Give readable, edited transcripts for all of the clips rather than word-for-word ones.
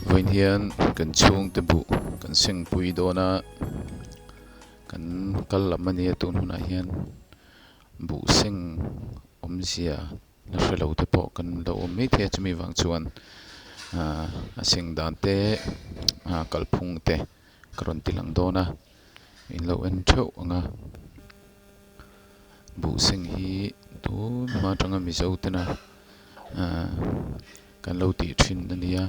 Vawiin hian kan chhungte buh kan sengpui dawn a, kan kal lam a nia tun hunah hian buh seng awmzia la hre lo te pawh kan lo awm maithei a chumi vang chuan ahh a seng dan te ah kalphung te ka rawn ti lang dawn a in lo en theuh ang a buh seng hi tun hma atanga mizo tena ahh kan lo tih thin a nia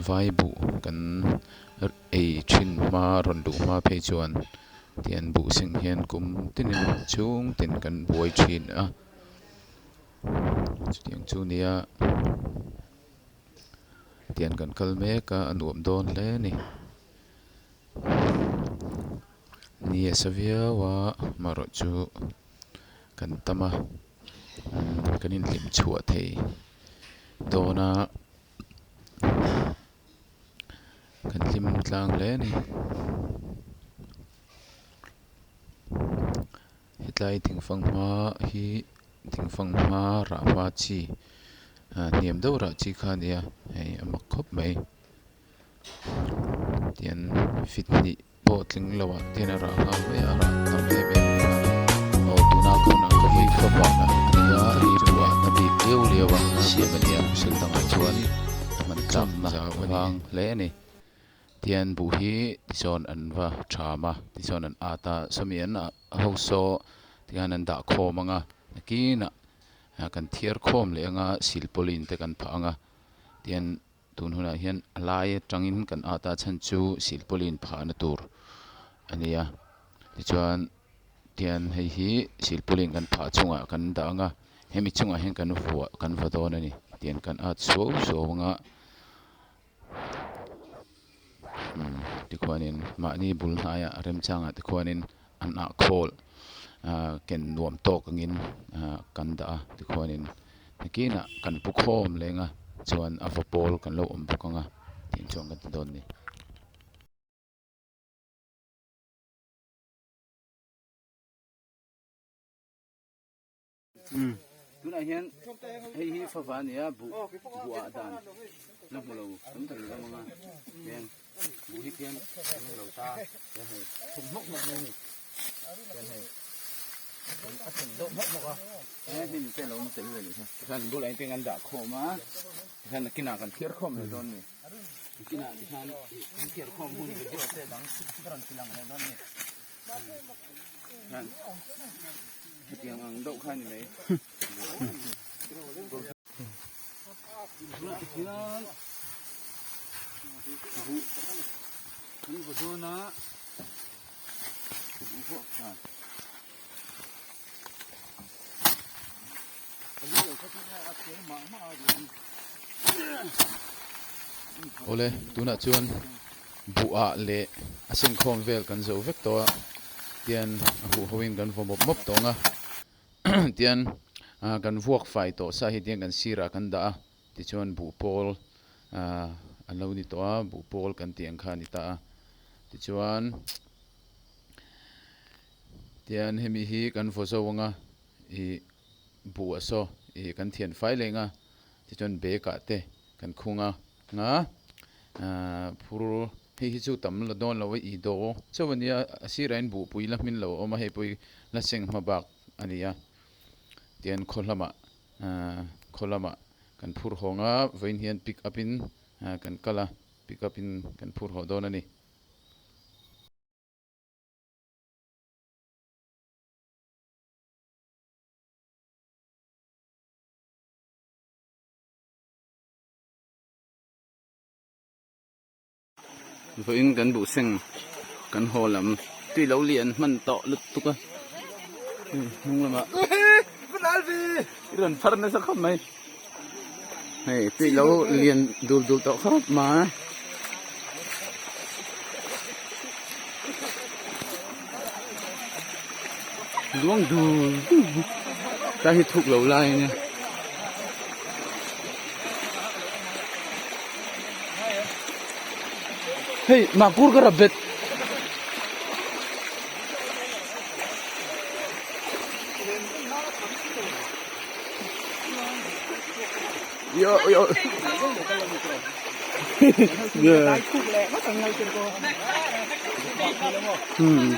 vai buh kan ei thin hma rawn luh hma phei chuan tian buh seng hian kum tinin chhung tin kan buai thin a chutiang chu a nia tian kan kal mek a a nuam dawn hle a ni. Ni a sa viau a amaherawh chu kan tam a kan inhlim chhuah thei dawn a kan hlim tlang hle a ni. Hetlai thingfanghma hi thingfanghma rah hma chi ah hniam deuh rah chi kha a nia hei a mak khawp mai. Tian fit hnih pawh tling lo ah tian a rah nghal mai a, a rah tam em em mai a. Aw tuna ka hun ang ka hi ka vah na a nia, hei buah na bik liau liau a siam a nia, thil dangah chuan a hman tlak na vang hle a ni. Tian buh hi tichuan an va tham a, tichuan an at a, sawmi an ah ho saw tikhan an dah khawm ang a, nakinah kan thiar khawm leh ang a, silpawlin te kan phah ang a, tian Tun hunah hian a lai atangin kan at a chhan chu silpawlin phahna tur a ni a tichuan tian hei hi silpawlin kan phah chungah kan dah ang a hemi chungah hian kan vuah kan va dawn a ni tian kan at suau suau ang a umm tikhuanin mahni bul hnaiah remchangah tikhuanin an ah khawl ah ken nuam tawk angin ah kan dah a tikhuanin. Nakinah kan pu khawm leng a chuan a va pawl kan lo awm bawk ang a tih chuan kan ti dawn a ni. Tunah hian hei hi fava a ni a buh buh ah dan la hmu lo tam tak in awm ang a hian buh hi khian an hmu lo ta hian hei thum hmawk hmawk mai a ni hian hei a thum deuh hmawk hmawk a. He hnim te lo awm tel ve leh kha. Tikhan bulah hian kan dah khawm a, tikhan nakinah kan thiar khawm leh dawn a ni. Nakinah tikhan kan thiar khawm hun video te dang ka rawn ti lang leh dawn a ni. Tikhan hetiang ang deuh kha a ni mai. Tunah hian buh kan vaw dawn a, buh vuak khan. Awle tunah chuan buh ah leh a senkhawm vel kan zo vek tawh a tian a huh ho in kan vaw mawp mawp tawh ang a tian ah kan vuak fai tawh sa hi tian kan sirah kan dah a tichuan buh pawl ah a lo ni tawh a buh pawl kan tih ang kha a ni ta a tichuan. Tian hemi hi kan vaw zo anga ih buh a saw ih kan thian fai leng a tichuan bag ah te kan khung a nga ahh phur hei hi chu tam la dawn lo a ih daw chauh a nia a sirah hian buhpui la hmin lo a awm a hei pawh hi la seng hma bak a ni a tian khaw lamah ahh khaw lamah kan phur hawng a vawiin hian pick up in kan kal a pick up in kan phur haw dawn a ni. Vawiin kan buh seng kan haw lam tui lo lian hman tawh lutuk a hnung lamah i rawn phar nasa khawp mai hei tui lo lian dul dul tawh khawp mai. Luang dul dul tlai hi thuk lo lai a nia. Hei mahkur ka rap bet. Yo yo. Hmm.